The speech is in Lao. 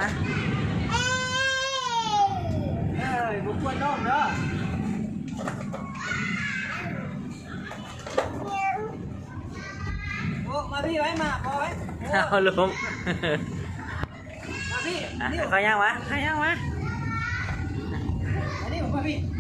າ ເອີຍ ບໍ່ກວນນ້ອງເດີ. ໂອ້ ມາພີ່ໄວ້ ມາພໍ່ໄວ້. ໂອ້ ເອົາລົງ ມາພີ່ ອ່ະ ມານີ້ ຄ່ອຍຍ່າງມາ ຄ່ອຍຍ່າງມາ. ມານີ້ ມາພີ່.